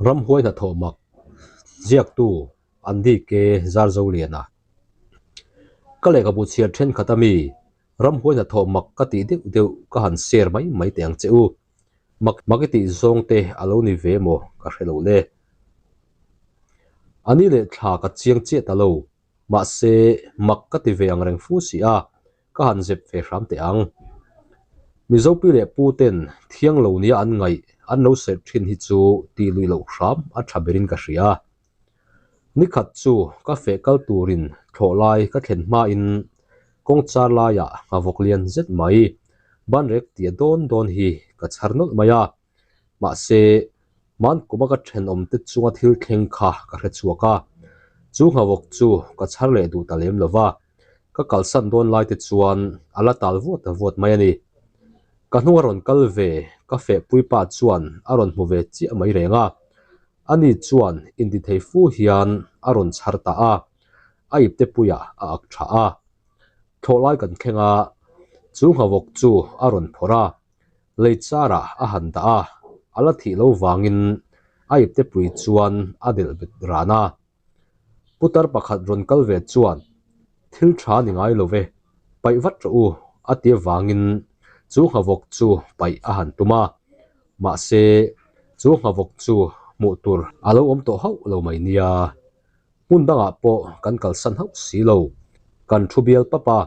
Ramhuai hnathawh mak ziaktu Andy K. Zarzoliana. Ka lehkhabu chhiar thenkhat a mi ramhuai hnathawh mak ka tih deuh deuh ka han share mai mai teh ang che u. Mak mak i tih zawng te a lo ni ve maw ka hre lo le. A ni leh thla ka chiang chiah ta lo. Mahse mak ka ti ve ang reng fu si a, ka han zep ve hram teh ang. Mizo pi leh pu ten thiang lo nia an ngaih an lo serh thin hi chu tih luih loh hram a tha berin ka hria. Nikhat chu ka feh kal turin thlawh lai ka thlen hmain kawng char laiah nghavawk lian zet mai banrek tia dawn dawn hi ka chhar nawlh mai a. Mahse, hmankuma ka thenawmte chunga thil thleng kha ka hre chhuak a, chu nghavawk chu ka chhar leh duh ta lem lo va, ka kalsan dawn lai te chuan a la tal vuat vuat mai a ni. Ka hnung a rawn kal ve ka fehpui pa chuan a rawn hmu ve chiah mai reng a, ani chuan intithei fu hian a rawn chhar ta a, a ipte puiah a ak tha a. Thlawh lai kan thleng a, chu nghavawk chu a rawn phawrh a, Lei charah a han dah a, a la thih lo vangin a ipte pui chuan a delh bet ran a. Putar pakhat rawn kal ve chuan, Thil tha ni ngai lo ve, paih vat rawh u, a ti avangin chu nghavawk chu paih a han tum a. Mahse, chu nghavawk chu hmuh tur a lo awm tawh hauh lo mai nia. Hmun dangah pawh kan kalsan hauh si lo. Kan thu bial pap a,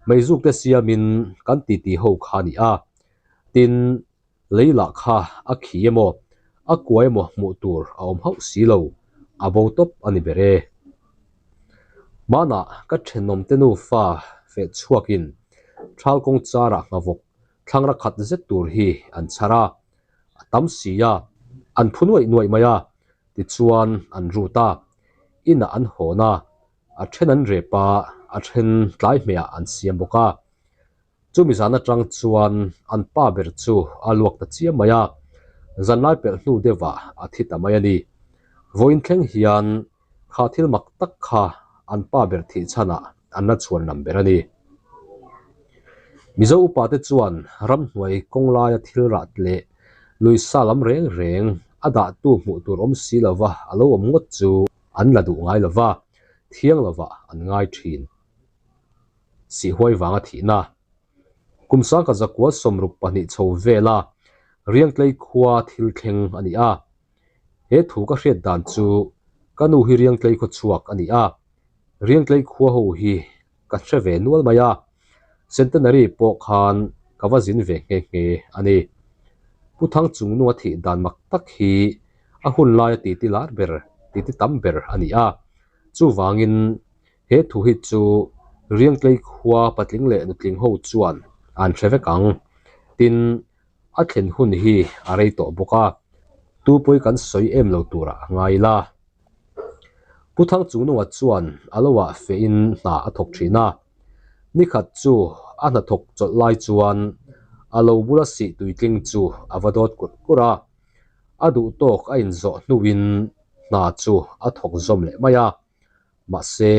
meizuk te siamin kan titi ho kha a ni a. Tin, lei lah kha a khi emaw, a kuai emaw hmuh tur a awm hauh si lo, a bo tawp a ni ber e. Hmanah ka thenawmte nufa feh chhuakin thal kawng charah nghavawk thlangra khat zet tur hi an chhar a, a tam si a, an phu nuaih nuaih mai a, Tichuan an rut a, inah an hawn a, a then an rep a, a then tlai hmehah an siam bawk a. Chumi zan atang chuan an pa ber chu a luak ta chiam mai a, zanlai pelh hnu deuhah a thi ta mai a ni. Vawiin thleng hian kha thil mak tak kha an pa ber thih chhanah an la chhuan lam ber a ni. Mizo upa te chuan ramhnuai kawng laia thil rah leh lui sa lam reng reng a dahtu hmuh tur awm si lova a lo awm ngawt chu an la duh ngai lova, thiang lovah an ngai thin. Sihhuai vanga thihna. Kum sangkhat zakua 62 chho vela Riangtlei khua thil thleng a ni a. He thu ka hriat dan chu ka nu hi Riangtlei khaw chhuak a ni a, Riangtlei khua ho hi ka hre ve nual mai a, Centenary pawh khan ka va zin ve nghe nghe a ni. Pu Thangchungnunga thih dan mak tak hi a hun laia titi lar ber, titi tam ber a ni a, chuvangin he thu hi chu Riangtlei khua patling leh nutling ho chuan an hre vek ang. Tin, a thlen hun hi a rei tawh bawk a, tu pawi kan sawi em lo turah a ngai ila. Pu Thangchungnunga chuan a lo ah fehin hna a thawk thin a, nikhat chu a hnathawk chawlh lai chuan a lo bula sih tuitling chu a va dawt kurh kurh a, a duh tawk a inzawh hnuin hna chu a thawk zawm leh mai a. Mahse,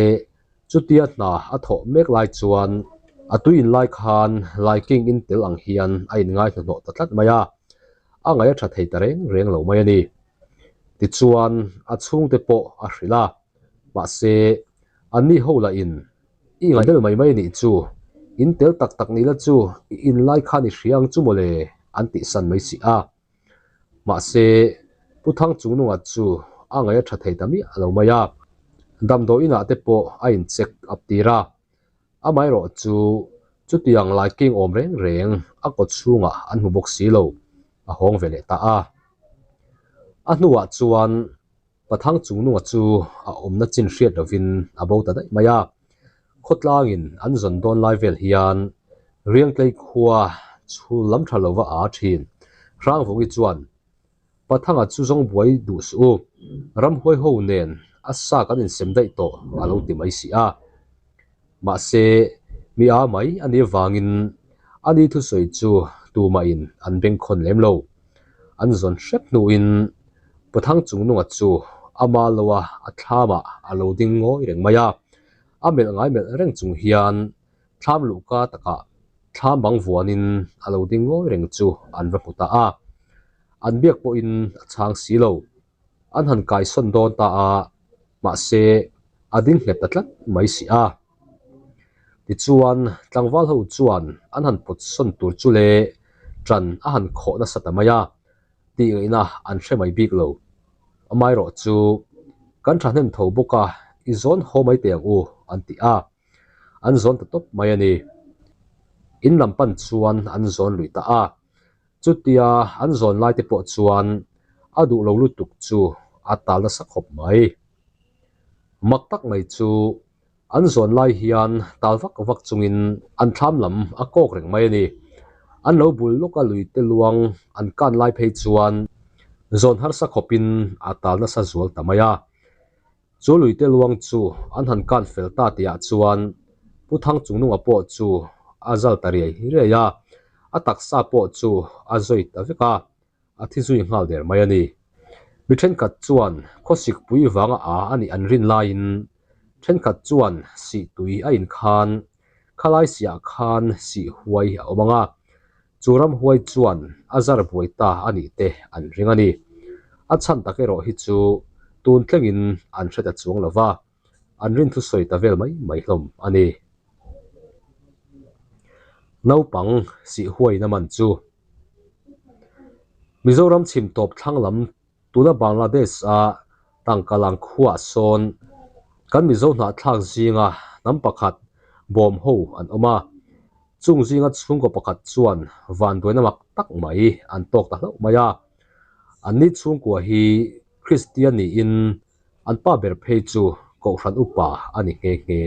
chutia hna a thawh mek lai chuan a tui in lai khan laiking in tel ang hian a inngai hnahnawh ta tlat mai a, a ngaih a tha thei ta reng reng lo mai a ni. Tichuan, a chhungte pawh a hrilh a, mahse, anni ho lahin i ngaihbel mai mai nih chu, in tel tak tak ni la chu i in lai khan i hria ang chu mawle an tihsan mai si a. Mahse, Pu Thangchungnunga chu a ngaih a tha thei ta miah lo mai a, damdawi inah te pawh a in check up tir a. Amaherawh chu chutiang laiking awm reng reng a kaw chhungah an hmu bawk si lo, a hawng ve leh ta a. A hnuah chuan Pathang Chungnunga chu a awmna chin hriat lovin a bo ta daih mai a. Khawtlangin an zawn dawn lai vel hian Riangtlei khua chhul lam tha lova a thin. Hrangvungi chuan, Pathanga chu zawng buai duh suh u, ramhuai ho nen a sa kan insem daih tawh a lo ti mai si a. Mahse, mi a mai a nih avangin a ni thusawi chu tumahin an bengkhawn lem lo. An zawn hrep hnuin Pathang Chungnunga chu ama loa a thlamah a lo ding ngawi reng mai a. A melh ngai melh reng chung hian thlam luhka takah thlam bang vuanin a lo ding ngawi reng chu an va hmu ta a. An biak pawhin a chhang si lo. An han kaisawn dawn ta a, mahse a ding nghet ta tlat mai si a. Tichuan tlangval ho chuan an han pawt sawn tur chu le ṭan a han khawh nasa ta mai a, tih ngaihna an hre mai bik lo. Amaherawh chu kan thahnem tho bawk a, i zawn haw mai teh ang u an ti a, an zawn ta tawp mai a ni. In lam pan chuan an zawn lui ta a, Chutia an zawn lai te pawh chuan a duh lo lutuk chu a tal nasa khawp mai. Mak tak mai chu an zawn lai hian tal vak vak chungin an thlam lam a kawk reng mai a ni. An lo bul lawka lui te luang an kan lai phei chuan zawn harsa khawpin a tal nasa zual ta mai a. Chu luite luang chu an han kan fel ta tihah chuan Pu Thangchungnunga pawh chu a zal ta riai riai a, a taksa pawh chu a zawi ta vek a, a thi zui nghal der mai a ni. Mi thenkhat chuan khawsikpui vanga a a nih an rin laiin thenkhat chuan sihtui a inkhan khalai siah khan sih huai a awm ang a, Chu ramhuai chuan a zar buai ta a nih te an ring a ni. A chhan tak erawh hi chu tun thlengin an hre ta chuang lo va, an rin thusawi ta vel mai mai hlawm a ni. Naupang sihhuaina man chu Mizoram chhim tawp thlang lam Tuna Bangladesh-a Tangkalang khuaah sawn kan Mizo hnahthlak zinga hnam pakhat bawm ho an awm a, chung zinga chhungkaw pakhat chuan vanduaina mak tak mai an tawk ta hlauh mai a. Anni chhungkua hi Kristian niin an pa ber phei chu Kohhran upa a ni nghe nghe.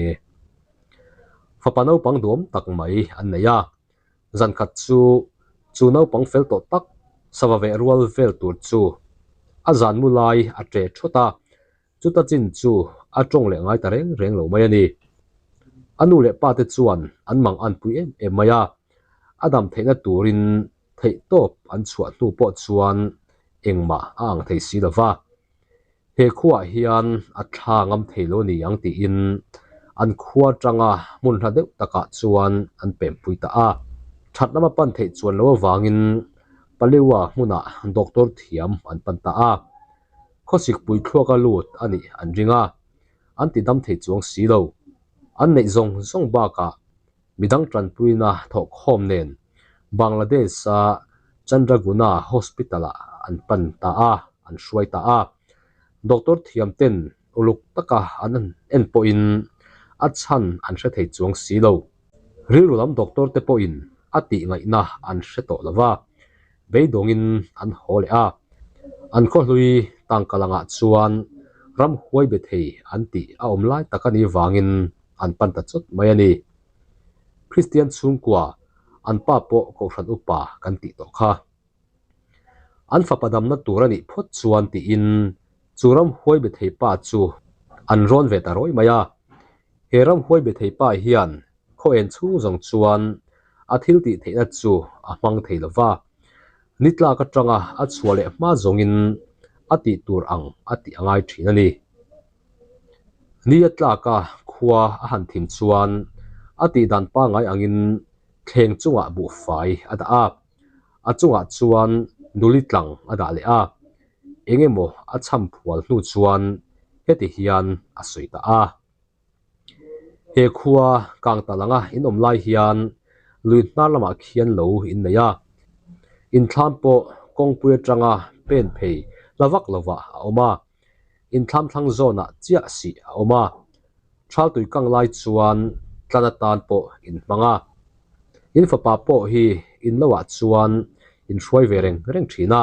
Fapa naupang duam tak mai an nei a, Zan khat chu chu naupang fel tawh tak sava veh rual vel tur chu a zan mu lai a ṭe thut a, chuta chin chu a ṭawng leh ngai ta reng reng lo mai a ni. A nu leh pa te chuan an mang an pui em em mai a, a dam theihna turin theihtawp an chhuah hnu pawh chuan engmah a ang thei si lo va. He khuaah hian a thla ngam thei lo ni ang tiin an khua atanga hmun hla deuh takah chuan an pempui ta a. That lama pan theih chuan lo avangin Palewa hmunah doctor thiam an pan ta a. Khawsikpui thluaka lut a nih an ring a, an ti dam thei chuang si lo. An neih zawng zawng bakah midang tanpuina thawhkhawm nen Bangladesh-a Chandraguna Hospital-ah an pan ta a, an hruai ta a. Doctor thiam ten uluk taka an en pawhin a chhan an hre thei chuang si lo. Rilru lam doctor te pawhin a tih ngaihna an hre tawh lo va, beidawngin an haw leh a. An khawhlui tangka langah chuan ramhuai be thei an tih a awm lai tak a nih vangin an pan ta chawt mai a ni. Kristian chhungkua an pa pawh Kohhran upa kan tih tawh kha. An fapa damna tur a nih phawt chuan tiin chu ramhuai be thei pa chu an rawn ve ta rawi mai a. He ramhuai be thei pa hian khaw en chhung zawng chuan a thil tih theihna chu a hmang thei lo va. Ni tlak atanga a chhuah leh hma zawngin a tih tur ang a tih a ngai thin a ni. Ni a tlak a, khua a han thim chuan a tih dan pangngai angin thleng chungah buhfai a dah a, a chungah chuan nuli tlang a dah leh a, eng emaw a cham phual hnu chuan heti hian a sawi ta a. He khua kang ta langa in awm lai hian lui hnar lamah khian lo in nei a, inthlam pawh kawngpui atanga pen phei la vak lovah a awm a. Inthlam thlang zawnah chiah sih a awm a, thal tui kang lai chuan tlan atan pawh in hmang a. In fapa pawh hi in loah chuan in hruai ve reng reng thin a,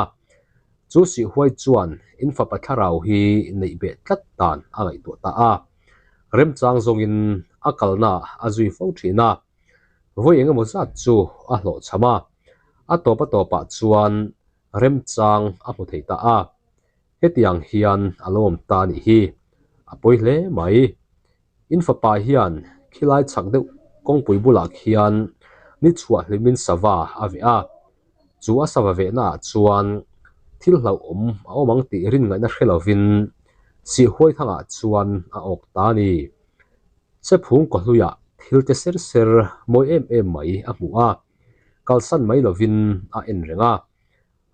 chu sih huai chuan in fapa thlarau hi neih beh tlat dan a ngaihtuah ta a, remchang zawngin a kalna a zui fo thin a, vawi engemaw zat chu a hlawhchham a, a tawp a tawpah chuan remchang a hmu thei ta a. Hetiang hian a lo awm ta nih hi a pawi hle mai. In fapa hian khilai chhak deuh kawngpui bulah khian ni chhuah hlimin sava a veh a, chu a sava vehna ah chuan thil hlauhawm a awm ang tih rin ngaihna hre lovin Sihhuai thangah chuan a awk ta a ni. Sephung kawhluiah thil te ser ser mawi em em mai a hmu a, kalsan mai lovin a en reng a.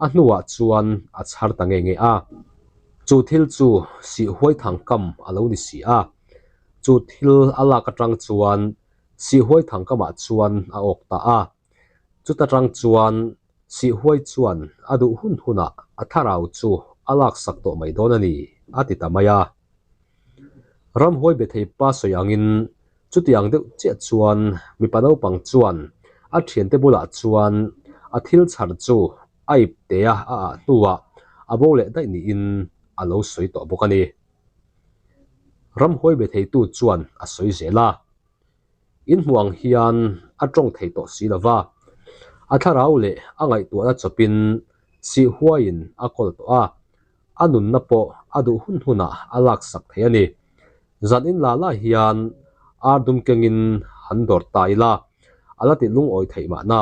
A hnuah chuan a chhar ta nge nge a. Chu thil chu Sihhuai Thangkam a lo ni si a, chu thil a lak atang chuan Sihhuai Thangkamah chuan a awk ta a. Chuta tang chuan Sihhuai chuan a duh hun hunah a thlarau chu a laksak tawh mai dawn a ni, a ti ta mai a. Ramhuai be thei pa sawi angin chutiang deuh chiah chuan mipa naupang chuan a thiante bulah chuan a thil chhar chu a ip tea a ah hnuah a bo leh daih niin a lo sawi tawh bawk a ni. Ramhuai be theitu chuan a sawi zel a. In hmuh ang hian a tawng thei tawh si lo va, a thlarau leh a ngaihtuahna chawpin sihhuaiin a kawl tawh a, a nunna pawh a duh hun hunah a laksak thei a ni. Zan in la la hian ar dum kengin han dawr ta ila, a la ti lungawi theih mahna.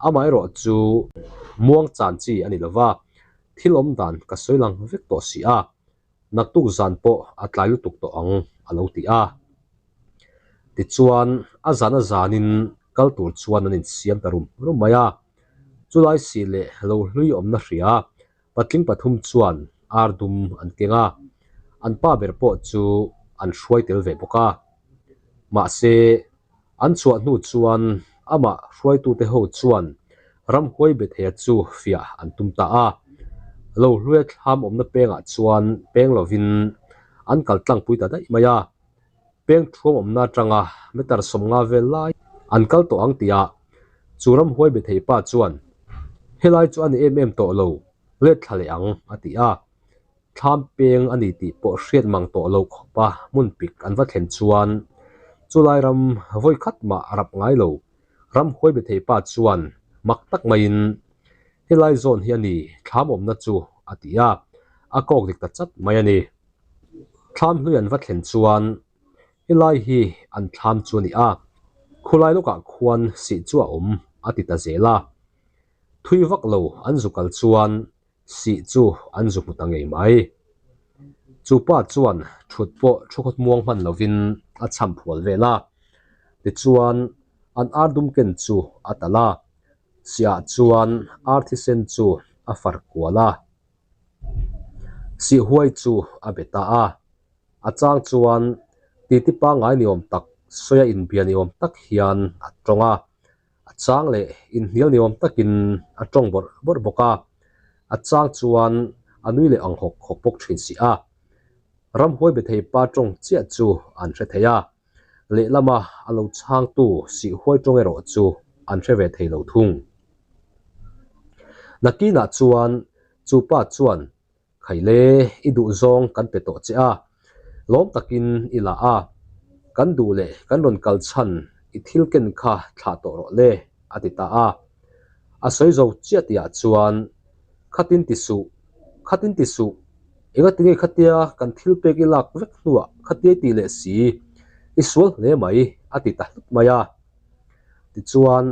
Amaherawh chu muang chan chi a ni lo va, thil awm dan ka sawi lang vek tawh si a, naktuk zan pawh a tlai lutuk tawh ang a lo ti a. Tichuan a zan a zanin kal tur chuan an insiam ta rum rum mai a, chulai sih leh lo hlui awmna hria Patling pathum chuan ar dum an keng a, an pa ber pawh chu an hruai tel ve bawk a. Mahse, an chhuah hnu chuan amah hruaitute ho chuan ramhuai be theia chu fiah an tum ta a. Lo hluia thlam awmna pengah chuan peng lovin an kal tlangpui ta daih mai a. Peng thuam awmna atanga meter 50 vel lai an kal tawh ang tihah chu ramhuai be thei pa chuan, Helai chu a ni em em tawh lo, let thla leh ang, a ti a. Thlam peng a ni tih pawh hriat mang tawh lo khawpa hmun pik an va thlen chuan chulai ram vawi khat mah a rap ngai lo. Ramhuai be thei pa chuan mak tak maiin, Helai zawn hi a ni, thlam awmna chu, a ti a, a kawk dik ta chat mai a ni. Thlam hlui an va thlen chuan helai hi an thlam chu a ni a, khulai lawkah khuan sih chu a awm a ti ta zel a. Thui vak lo an zu kal chuan sih chu an zu hmu ta ngei mai. Chu pa chuan thut pawh thu khawt muang hman lovin a cham phual vel a, tichuan an ar dum ken chu a talh a, sihah chuan ar thisen chu a far kual a. Sihhuai chu a be ta a, a chang chuan titi pangngai ni awm tak, sawia inbia ni awm tak hian a tawng a, a chang leh inhnial ni awm takin a tawng bawrh bawrh bawk a, a chang chuan a nui leh ang hawk hawk bawk thin si a. Ramhuai be thei pa tawng chiah chu an hre thei a, Lehlama a lo chhangtu sihhuai tawng erawh chu an hre ve thei lo thung. Nakinah chuan chu pa chuan, Khaile, i duh zawng kan pe tawh che a, lawm takin i la a, kan duh leh kan rawn kal chhan i thil ken kha thlah tawh rawh le, a ti ta a. A sawi zo chiah tihah chuan, Khatin ti suh, khatin ti suh, Engatinge khatia kan thil pek i lak vek hnuah khatia i tih leh si, i sual hle mai, a ti ta hlut mai a. Tichuan,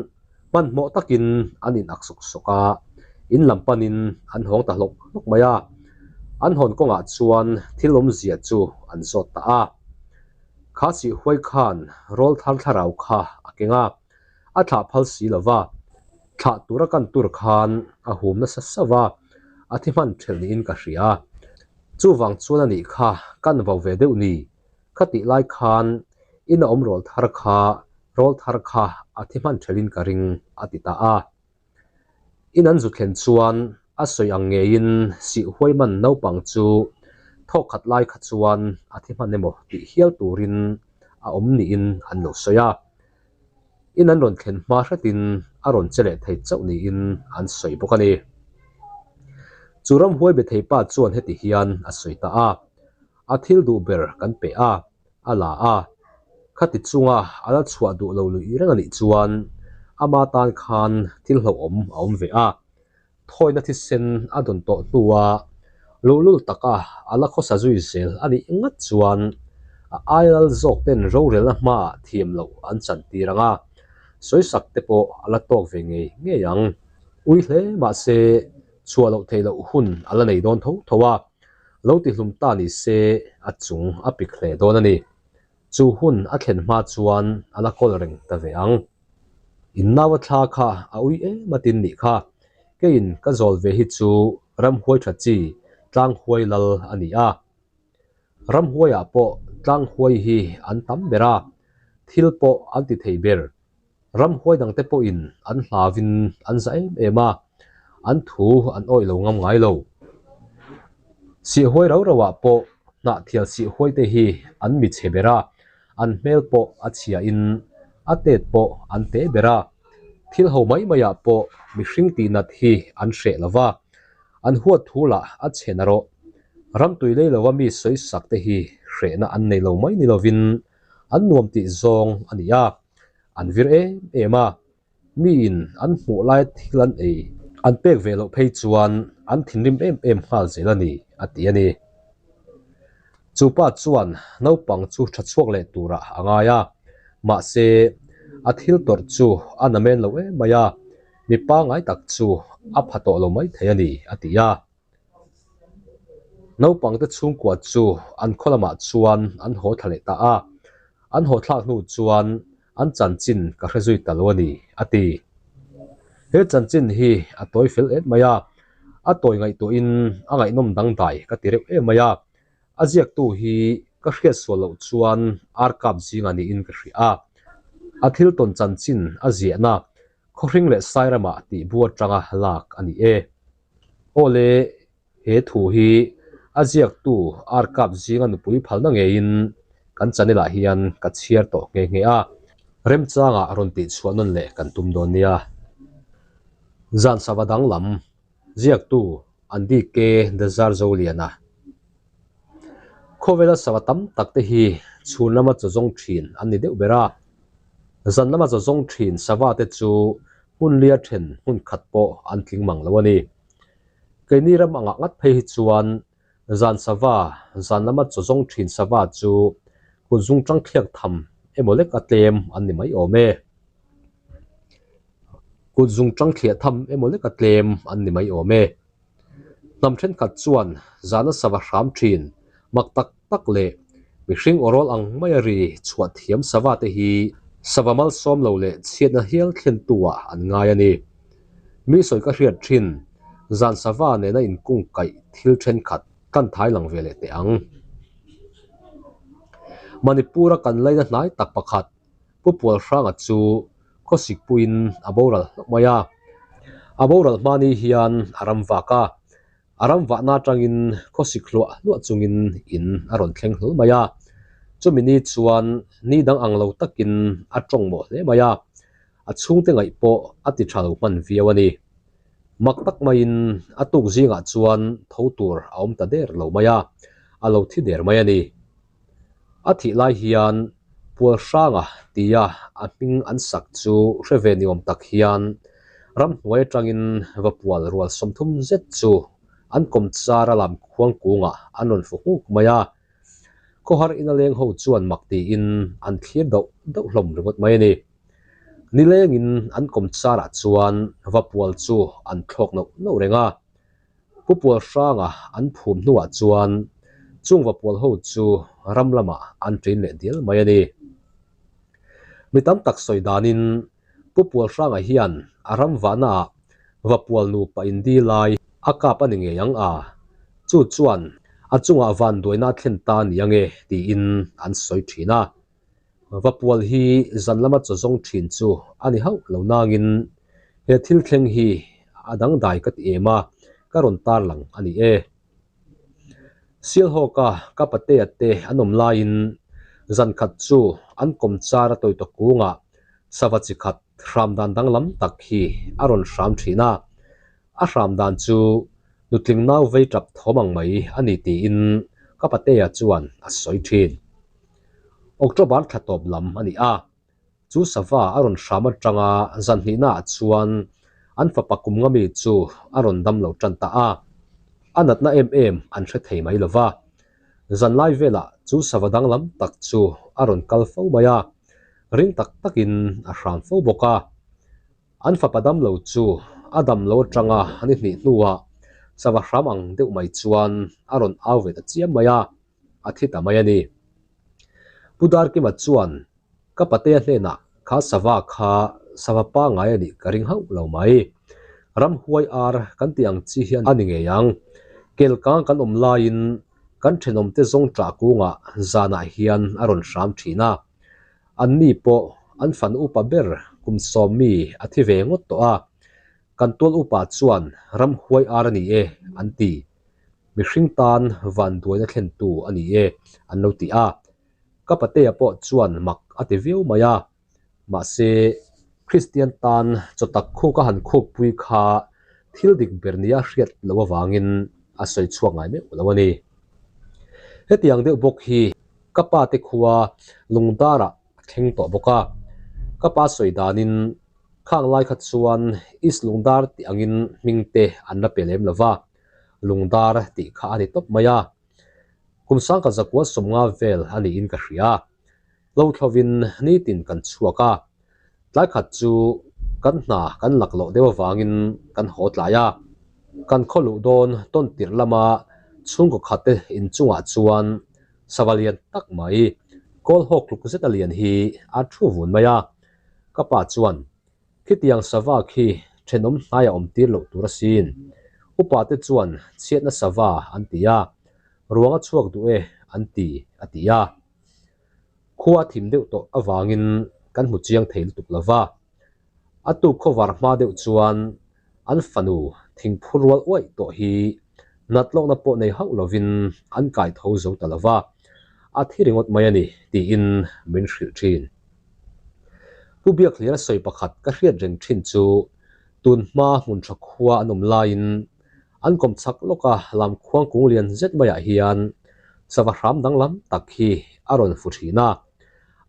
hmanhmawh takin an in ak sawk sawk a, in lam panin an hawng ta hlawk hlawk mai a. An hawn kawngah chuan thil awmzia chu an zawt ta a. Kha sihhuai khan rawlthar thlarau kha a keng a, a thlah phal si lo va, thlah tura kan tur khan a hum nasa sauh a, a thi hman ṭhelh niin ka hria. Chuvang chuan a nih kha kan vau ve deuh ni, kha tih lai khan in a awm rawl thar kha rawl thar kha a thi hman ṭhelhin ka ring a ti ta a. In an zu thlen chuan a sawi ang ngeiin sihhuai man naupang chu thawk khat lai kha chuan a thi hman emaw tih hial turin a awm niin an lo sawi a. In an rawn thlen hma hretin a rawn che leh thei chauh niin an sawi bawk a ni. Chu ramhuai be thei pa chuan heti hian a sawi ta a, A thil duh ber kan pe a, a la a. Khati chunga a la chhuah duh lo luih reng a nih chuan ama tan khan thil hlauhawm a awm ve a. Thawina thisen a dawn tawh hnua luhlul taka a la khawsa zui zel a nih ngat chuan a ailal zawk ten rorelna hmaah thiam loh an chan tir ang a, sawisak te pawh a la tawk ve ngei ngei ang. Ui hle mahse chhuah loh theih loh hun a la nei dawn tho tho a, lo tihlum ta ni se a chung a pik hle dawn a ni. Chu hun a thlen hma chuan a la kawl reng ta ve ang. In nau a thla kha a ui em a tin nih kha. Keiin ka zawl ve hi chu ramhuai tha chi, Tlanghuai lal a ni a. Ramhuaiah pawh Tlanghuai hi an tam ber a, thil pawh an ti thei ber. Ramhuai dangte pawhin an hlauvin an za em em a, an thu an awih lo ngam ngai lo. Sihhuai rau rauah pawh Hnahthial sihhuaite hi an mi chhe ber a, an hmel pawh a chhiain a tet pawh an te ber a. Thil ho mai maiah pawh mihring tihnat hi an hreh lo va, an huat thu lah a chhe na rawh. Ramtui lei lova mi sawisak te hi hrehna an nei lo mai ni lovin an nuam tih zawng a ni a, an vir em em a. Miin an hmuh lai thil an ei an pek ve loh phei chuan an thinrim em em nghal zel a ni, a ti a ni. Chu pa chuan naupang chu tha chhuak leh turah a ngai a, mahse a thil tawrh chu a namen lo em mai a, mi pangngai tak chu a pha tawh lo mai thei a ni, a ti a. Naupangte chhungkua chu an khaw lamah chuan an haw thla leh ta a, an haw thlak hnu chuan an chanchin ka hre zui ta lo a ni, a ti. He chanchin hi a tawi fel em mai a, a tawi ngaihtuahin a ngaihnawm dangdai ka ti reuh em mai a, a ziaktu hi ka hriat sual loh chuan ar kap zinga niin ka hria a, a thil tawn chanchin a ziahna Khawhring leh Sairama tih bu atanga lak a ni e. Aw le, he thu hi a ziaktu Arkap zinga nupui phalna ngeiin kan channel ah hian ka chhiar tawh nghe nghe a, remchangah rawn tih chhuah nawn leh kan tum dawn nia. Zan sava danglam, ziaktu Andy K. Dazar Zoliana. Khawvela sava tam tak te hi chhun lama chaw zawng thin an ni deuh ber a, zan lama chaw zawng thin sava te chu hmun lia then hmun khat pawh an tling mang lo a ni. Keini ram angah ngat phei hi chuan zan sava, zan lama chaw zawng thin sava chu kut zung tang thliak tham emaw lek a tlem an ni mai awm e. Kut zung tang thliah tham emaw lek a tlem an ni mai awm e. Hnam thenkhat chuan zana sava hram thin, mak tak tak leh mihring awrawl ang maia ri chhuah thiam sava te hi sava malsawm lo leh chhiatna hial thlentu ah an ngai a ni. Mi sawi ka hriat thin, zan sava nena inkungkaih thil thenkhat kan thai lang ve leh teh ang. Manipur-a kan laina hnai tak pakhat Pu Pualhranga chu khawsikpuiin a boral hlauh mai a. A boral hmani hian a ram vak a, a ram vahna atangin khawsik hluah hluah chungin in a rawn thleng hlawl mai a. Chumi ni chuan ni dang ang lo takin a tawng mawh hle mai a, a chhungte ngaih pawh a ti tha lo hman viau a ni. Mak tak maiin a tuk zingah chuan tho tur a awm ta der lo mai a, a lo thi der mai a ni. A thih lai hian Pualhranga tia a hming an sak chu hre ve ni awm tak hian ramhnuai atangin va pual rual 30 zet chu an kawm char a lam khuang kungah an rawn fu nghuk mai a. Khawhar ina leng ho chuan mak tiin an thlir dauh dauh hlawm ringawt mai a ni. Nilengin an kawm charah chuan va pual chu an thlawk nauh nauh reng a. Pu Pualhranga an phum hnuah chuan chung vapual ho chu ram lamah an ṭin leh dial mai a ni. Mi tam tak sawi danin Pu Pualhranga hian a ram vahnaah vapual nupa indi lai a kap a ni ngei ang a, chu chuan a chungah vanduaina a thlen ta ni ange tiin an sawi ṭhin a. Vapual hi zan lama chaw zawng thin chu a ni hauh lo nangin he thil thleng hi a dangdai ka ti em a, ka rawn tarlang a ni e. Sialhawka ka patea te an awm laiin zan khat chu an kawm char a tawi tawk kungah sava chi khat hram dan danglam tak hi a rawn hram thin a, a hram dan chu nutling nau vei tap thawm ang mai a ni tiin ka patea chuan a sawi thin. October thla tawp lam a ni a, chu sava a rawn hram atanga zan hnihnaah chuan an fapa kum nga mi chu a rawn dam lo tan ta a, a natna em em an hre thei mai lo va. Zan lai velah chu sava danglam tak chu a rawn kal fo mai a, ring tak takin a hram fo bawk a. An fapa dam lo chu a dam lo atanga ni hnih hnuah sava hram ang deuh mai chuan a rawn au ve ta chiam mai a. a thi ta mai a ni. Pu Darkima chuan ka patea hnenah kha sava kha sava pangngai a nih ka ring hauh lo mai. Ramhuai ar kan tih ang chi hian a ni ngei ang. Kelkang kan awm laiin kan thenawmte zawng ṭah kungah zanah hian a rawn hram ṭhin a. Anni pawh an fan upa ber kum sawmmi a thi ve ngawt tawh a, kan tual upa chuan ramhuai ar a ni e an ti. Mihring tan vanduaina thlentu a ni e an lo ti a. Ka patea pawh chuan mak a ti viau mai a. Mahse, Kristian tan chawtak khuk a han khukpui kha thil dik ber nia hriat loh avangin a sawi chhuak ngai meuh lo a ni. Hetiang deuh bawk hi ka pa te khua lungdarah a thleng tawh bawk a. Ka pa sawi danin khang lai kha chuan East Lungdar tih angin hming te an la pe lem lo va, Lungdar tih kha a ni tawp mai a. Kum sangkhat zakua 50 vel a niin ka hria. Lo thlovin nitin kan chhuak a, tlai khat chu kan hna kan lak loh deuh avangin kan haw tlai a. Kan khaw luh dawn tawn tirh lama chhungkaw khate inchungah chuan sava lian tak mai, kawl hawk tluk zeta lian hi a thu vun mai a. Ka pa chuan, Khitiang sava khi thenawm hnaiah awm tir loh tur asin. Upa te chuan chhiatna sava an ti a, ruang a chhuak duh e an ti, a ti a. Khua a thim deuh tawh avangin kan hmu chiang thei lutuk lo va. A tuk khawvar hma deuh chuan an fanu thingphur rual uaih tawh hi nat lawkna pawh nei hauh lovin an kai tho zo ta lo va, a thi ringawt mai a ni tiin min hrilh thin. Pu Biakhlira sawi pakhat ka hriat reng thin chu tun hma hmun tha khua an awm laiin An kawm chak lawk a, lamkhuang kung lian zet maiah hian sava hram danglam tak hi a rawn fu thin a,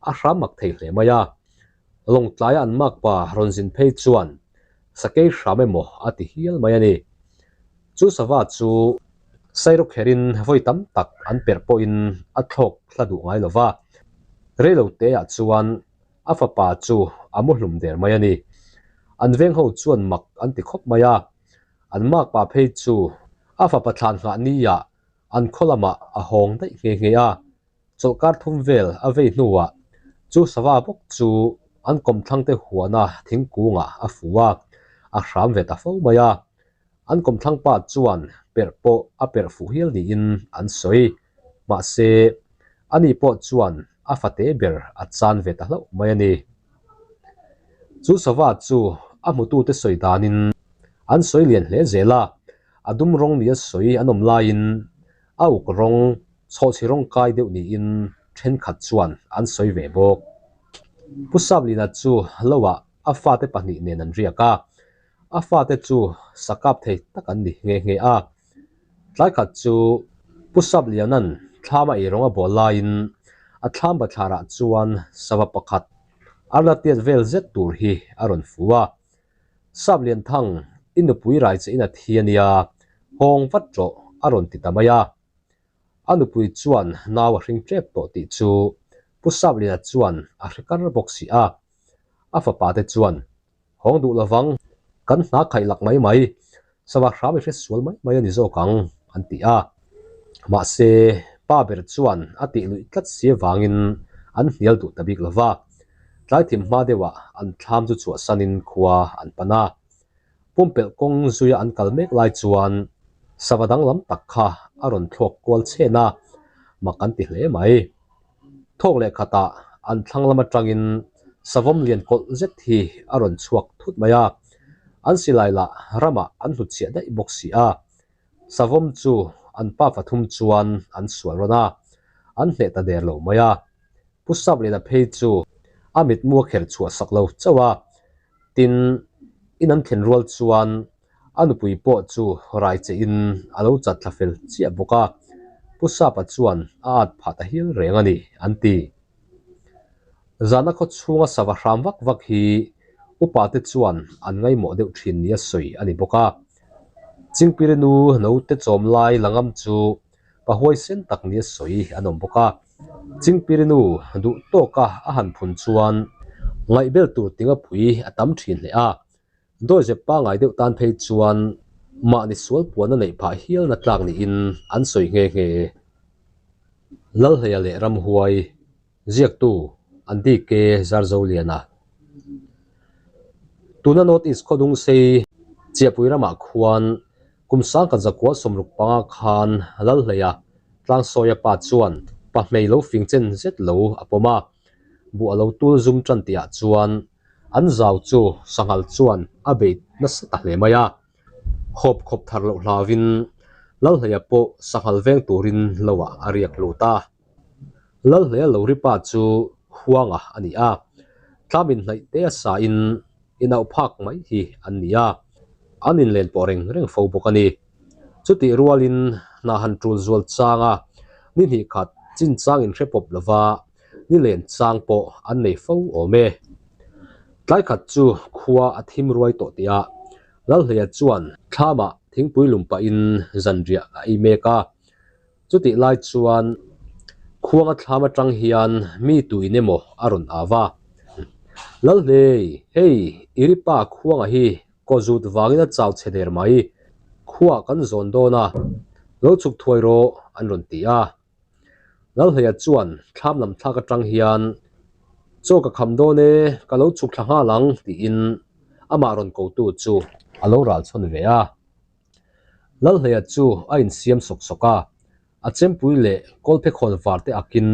a hram mak thei hle mai a. Lawngtlaia an makpa rawn zin phei chuan sakei hram emaw a ti hial mai a ni. Chu sava chu sairawk kherin vawi tam tak an perh pawhin a thlawk hla duh ngai lo va, reiloteah chuan a fapa chu a mu hlum der mai a ni. An veng ho chuan mak an ti khawp mai a. An makpa phei chu a fapa thlan nghah niah an khaw lamah a hawng daih nghe nghe a, chawlhkar thum vel a vei hnuah chu sava bawk chu an kawmthlangte huana thingkungah a fu a, a hram ve ta fo mai a. An kawmthlangpa chuan perh pawh a perh fuh hial niin an sawi. Mahse, ani pawh chuan a fate ber a chan ve ta hlauh mai a ni. Chu sava chu a hmutute sawi danin an sawi lian hle zel a, a dum rawng nia sawi an awm laiin a uk rawng chhawhchhi rawng kai deuh niin thenkhat chuan an sawi ve bawk. Pu Saplina chu loah a fate pahnih nen an riak a, a fate chu sakap thei tak an ni nghe nghe a. Tlai khat chu Pu Sapliana'n thlam a eirawng a bawl laiin a thlam bathlarah chuan sava pakhat arla tiat vel zet tur hi a rawn fu a. Saplian thang i nupui rai che in a thi a nia, hawng vat rawh a rawn ti ta mai a. A nupui chuan nau a hring tep tawh tih chu Pu Sapliana chuan a hre kar bawk si a. A fapa te chuan Hawng duh lovang, kan hna khaih lak mai mai, sava hram i hre sual mai mai a ni zawk ang, an ti a. Mahse, pa ber chuan a tih luih tlat si avangin an hnial duh ta bik lo va. Tlai thim hma deuhah an thlam chu chhuahsanin khua an pan a. Pumpelh kawng zuia an kal mek lai chuan sava danglam tak kha a rawn thlawk kual chhen a, mak an ti hle mai. Thawk leh khatah an thlang lam atangin savawm lian kawlh zet hi a rawn chhuak thut mai a, an silai lah ramah an hnutchhiah daih bawk si a. Savawm chu an pa pathum chuan an sual rawn a, an hneh ta der lo mai a. Pu Sapliana phei chu a mitmu a kher chhuah sak lo chauh a, tin, in an thlen rual chuan A nupui pawh chu rai che in a lo chat thla fel chiah bawk a, Pu Sapa chuan a at phah ta hial reng a ni, an ti. Zana khaw chhunga sava hram vak vak hi upa te chuan an ngaihmawh deuh thin nia sawi a ni bawk a. Chingpiri nu naute chawm lai la ngam chu pa huaisen tak nia sawi an awm bawk a. Chingpiri nu duh tawka a han phun chuan ngaihbel tur tinga pui a tam thin hle a. Dawizep pangai deuh tan phei chuan mahni sual puan a neih phah hialna tlak niin an sawi nghe nghe. Lalhleia leh Ramhuai, ziaktu Andy K. Zarzoliana. Tuna North East khawdung sei Chiahpui ramah khuan. Kum 1965 khan Lalhleia Tlangsawia pa chuan pahmei lo fing chen zet lo a pawm a, buh a lo tul zum tan tihah chuan an zau chu sanghal chuan a bei nasa ta hle mai a. Hawp khawp thar loh hlauvin Lalhleia pawh sanghal veng turin loah a riak lut a. Lalhleia lo ri pa chu Huanga a ni a, tlam inhnaih te a sain inauh phak mai hi an ni a, an inlen pawh reng reng fo bawk a ni. Chutih rualin hna han tul zual changa ni hnih khat chin chang inhre pawp lova ni len chang pawh an nei fo awm e. Tlai khat chu khua a thim ruai tawh tih ah Lalhleia chuan thlamah thingpui lum pahin zanriah a ei mek a. Chutih lai chuan khuanga thlam atang hian mi tuin emaw a rawn au va, Lalhlei, hei i ri pa khuanga hi kaw zut vangin a chau chhe der mai, khuaah kan zawn dawn a, lo chhuk thuai rawh an rawn ti a. Lalhleia chuan thlam lam thlak atang hian Chaw ka kham dawn e, ka lo chhuk thla nghal ang tiin amah rawn kotu chu a lo ral chhawn ve a. Lalhleia chu a insiam sawk sawk a, a chempui leh kawlphekhawn var te akin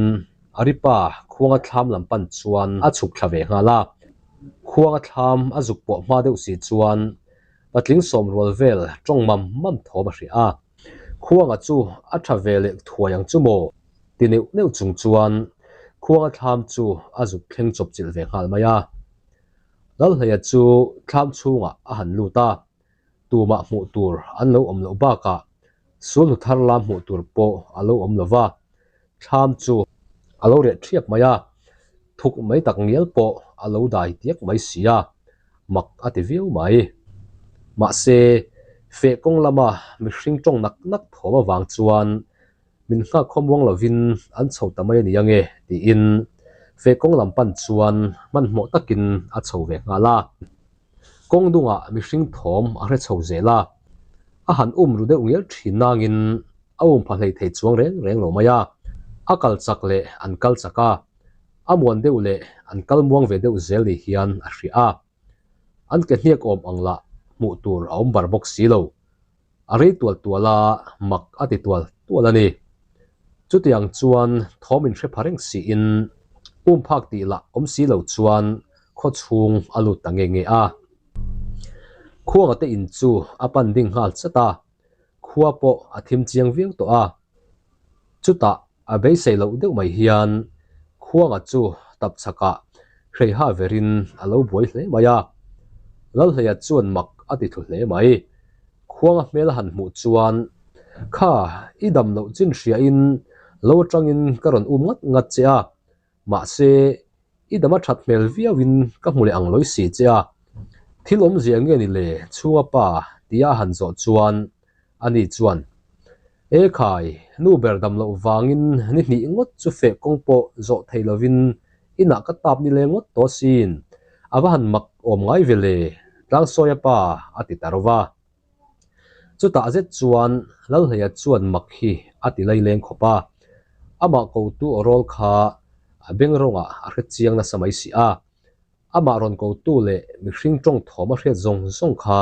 a ripa khuanga thlam lam pan chuan a chhuk thla ve nghal a. Khuanga thlam a zuk pawh hma deuh si chuan patling sawmrual vel tawng mam mam thawm a hria a. Khuanga chu a tha ve leh thuai ang chu maw? ti neuh neuh chung chuan khuanga thlam chu a zuk thleng chawp chilh ve nghal mai a. Lalhleia chu thlam chhungah a han lut a. Tumah hmuh tur an lo awm loh bakah sulhnu thar lam hmuh tur pawh a lo awm lo va, thlam chu a lo reh thiap mai a, thuk mai tak ngial pawh a lo dai diak mai si a, mak a ti viau mai. Mahse, feh kawng lama mihring tawng nak nak thawm avang chuan Min nghak khawmuang lovin an chho ta mai a ni ange tiin feh kawng lam pan chuan hmanhmawh takin a chho ve nghal a. Kawng dungah mihring thawm a hre chho zel a, a han um ru deuh ngial thin nangin a um pha hlei thei chuang reng reng lo mai a. A kal chak leh an kal chak a, a muan deuh leh an kal muang ve deuh zel ni hian a hria a. An ke hniak awm ang lah hmuh tur a awm bar bawk si lo. A rei tual tual a, mak a ti tual tual a ni. Chutiang chuan thawm in hre pha reng siin um phak tih lah awm si lo chuan khaw chhung a lut ta nge nge a. Khuanga te in chu a pan ding nghal chat a, khua pawh a thim chiang viau tawh a. Chutah A beisei loh deuh mai hian Khuanga chu tap chhakah hreiha verin a lo buai hle mai a. Lalhleia chuan mak a ti thlu hle mai. Khuanga hmel a han hmuh chuan, Kha, i dam loh chin hriain lo atangin ka rawn um ngat ngat che a, mahse, i dam a that hmel viauin ka hmu leh ang lawi si che a. Thil awmzia nge ni le chhunga pa tia a han zawh chuan Ani chuan, E khai, nu ber dam loh vangin ni hnih ngawt chu feh kawng pawh zawh thei lovin inah ka tap ni le ngawt tawh asin, a va han mak awm ngai ve le, Tlangsawia pa a ti ta ro va. Chutah zet chuan Lalhleia chuan mak hi a ti laileng khawp a, amah kotu aw rawl kha a beng rawngah a hre chiang nasa mai si a. Amah rawn kotu leh mihring tawng thawm a hriat zawng zawng kha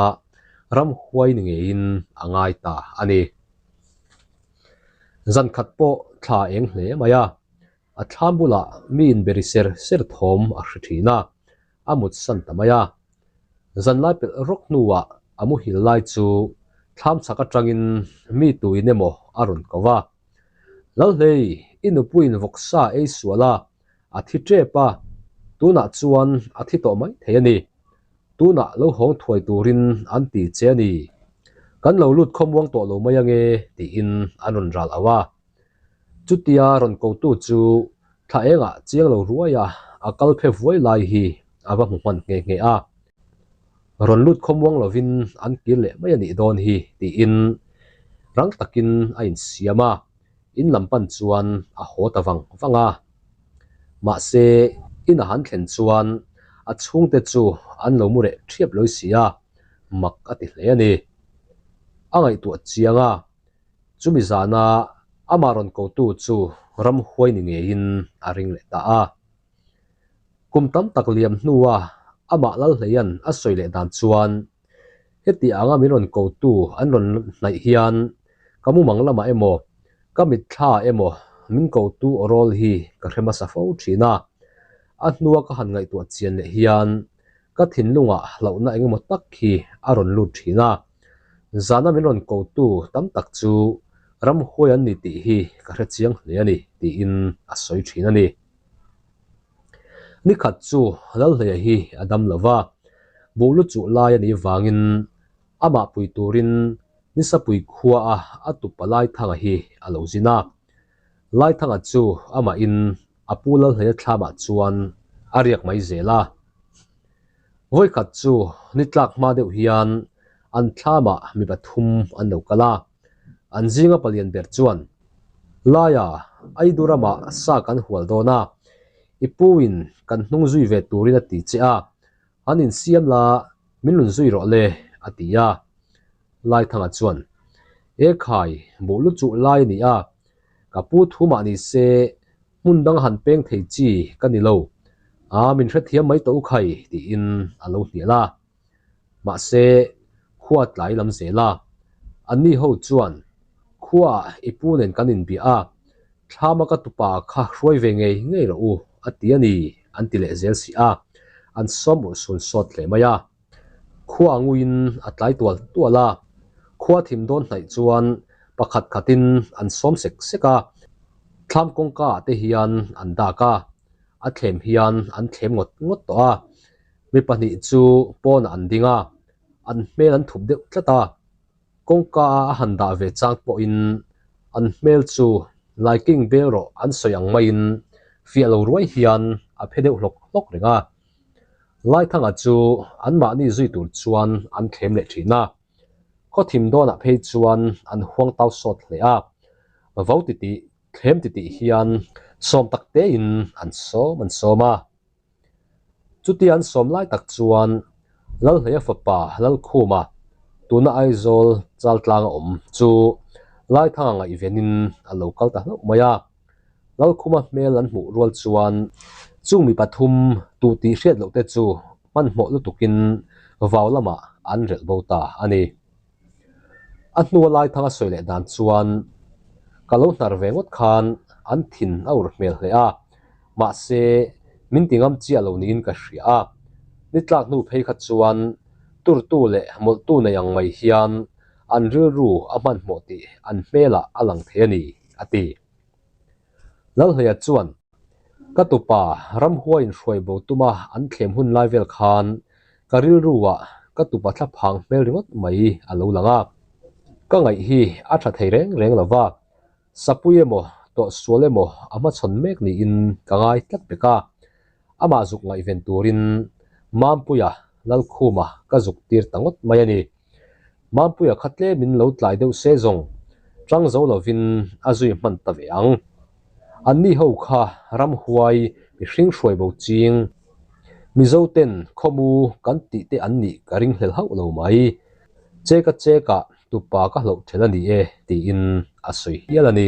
ramhuai ni ngeiin a ngai ta a ni. Zan khat pawh thla eng hle mai a, a thlam bulah mi inberi ser ser thawm a hre thin a, a mut san ta mai a. Zan lai pelh rawk hnuah a muhil lai chu thlam chhak atangin mi tuin emaw a rawn ko va, Lalhlei, i nupuiin vawksa ei sual a, A thi tep a, tunah chuan a thi tawh mai thei a ni. Tunah lo hawng thuai turin an ti che a ni. Kan lo lut khawmuang tawh lo mai ange tiin an rawn ral auh a. Chutia rawn kotu chu thla engah chiang lo ruai a, a kal phe vuai lai hi a va hmu hman nghe nghe a. Rawn lut khawmuang lovin an kir leh mai a nih dawn hi tiin rang takin a insiam a. In lam pan chuan a haw ta vang vang a. Mahse, in a han thlen chuan a chhungte chu an lo mu reh thiap lawi si a, mak a ti hle a ni. A ngaihtuah chiang a, chumi zana amah rawn kotu chu ramhuai ni ngeiin a ring leh ta a. Kum tam tak liam hnua amah Lalhleia'n a sawi leh dan chuan. Heti anga min rawn kotu an rawn hnaih hian ka mumang lamah emaw, ka mitthla emaw min kotu aw rawl hi ka hre hmasa fo thin a. A hnua ka han ngaihtuah chian leh hian ka thinlungah hlauhna engemaw tak hi a rawn lut thin a. Zana min rawn kotu tam tak chu ramhuai an ni tih hi ka hre chiang hle a ni, tiin a sawi thin a ni. Nikhat chu Lalhleia hi a dam lo va, buh lu chuh lai a nih vangin amah pui turin Nisapui khua a a tupa Laithanga hi a lo zin a. Laithanga chu amahin a pu Lalhleia thlamah chuan a riak mai zel a. Vawikhat chu ni tlak hma deuh hian an thlamah mi pathum an lo kal a, an zinga palian ber chuan, Laia, Aidu ramah sa kan hual dawn a, i puin kan hnung zui ve turin a ti che a, an insiam la min rawn zui rawh le, a ti a. Laithanga chuan, E khai, buh lu chuh lai a ni a, ka pu thu mah ni se Hmun dang han peng thei chi ka ni lo. Aa min hrethiam mai tawh u khai tiin a lo hnial a. Mahse, khua tlai lam zel a. Anni ho chuan, Khuaah i pu nen kan inbiah a, thlama ka tupa kha hruai ve ngei ngei rawh u a ti a ni an ti leh zel si a. An sawm urhsun sawt hle mai a. Khua nguiin a tlai tual tual a, khua thim dawn hnaih chuan pakhat khatin an sawm sek sek a, thlam kawngka ah te hian an dak a, a thlem hian an thlem ngawt ngawt tawh a, mi pahnih chu pawnah an ding a, an hmel an thup deuh tlat a, kawngka a a han dah ve chang pawhin an hmel chu laiking bel rawh an sawi ang maiin fiah lo ruai hian a phe deuh hlawk hlawk reng a. Laithanga chu anmahni zui tur chuan an thlem leh thin a, khawthim dawnah phei chuan an huang tau sawt hle a, vo titih, thlem titih hian sawm tak tein an sawm an sawm a. Chutia an sawm lai tak chuan Lalhleia fapa Lalkhuma, tuna Aizawl Chaltlanga awm chu Laithanga ngaihvenin a lo kal ta hlauh mai a. Lalkhuma hmel an hmuh rual chuan chung mi pathum tu tih hriat loh te chu hmanhmawh lutukin vau lamah an relh bo ta a ni. A hnua Laithanga sawi leh dan chuan ka lo hnar ve ngawt khan an thin a ur hmel hle a, mahse min ti ngam chiah lo niin ka hria a. Ni tlak hnu phei kha chuan turtu leh mawlhtu nei ang mai hian an rilru a hmanhmawh tih an hmelah a lang thei a ni, a ti. Lalhleia chuan, Ka tupa ramhuai inhruai bo tuma an thlem hun lai vel khan ka rilruah ka tupa thlaphang hmel ringawt mai a lo lang a. Ka ngaih hi a tha thei reng reng lo va, sapui emaw tawhsual emaw a hmachhawn mek niin ka ngai tlat pek a. Amah zuk ngaihven turin Mampuia Lalkhuma ka zuk tir ta ngawt mai a ni. Mampuia kha tlemin lo tlai deuh se zawng chang zo lovin a zui hman ta ve ang. Anni ho kha ramhuai mihring hruai bo ching, Mizo ten khawmu kan tih te an nih ka ring hlel hauh lo mai. Cheka chekah tupa ka hloh ṭhel a ni e tiin a sawi hial a ni.